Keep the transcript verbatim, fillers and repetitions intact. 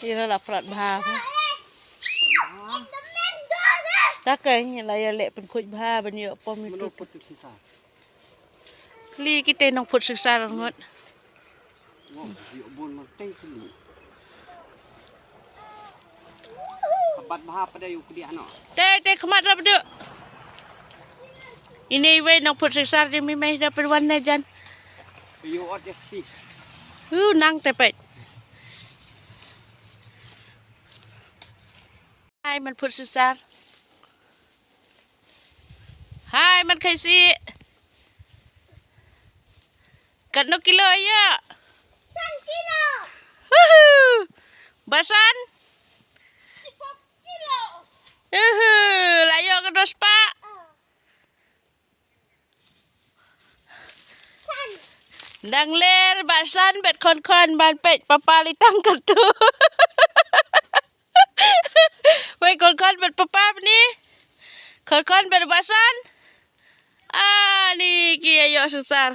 Ira la prat bha. Ta ka ngi la ïa leh pynkhuid bha ban ïoh pom ïa tu. Li kita nongphut shisar ngut. Te te khmat rap du. Ini iwei nongphut shisar di mimai da pyrwan na jan. Hu nang te pet. Hai man phut shisar. Hai man khaisi. Katno kilo ïa? San kilo. Huhu. Basan? Sipok kilo. Huhu. La ïoh katno spah? Dang ler Basan bad Khon Khon ban peit papa li tang katu. Wei Khon Khon bad papa bni. Khon Khon bad Basan. Ani ki ayo sesar.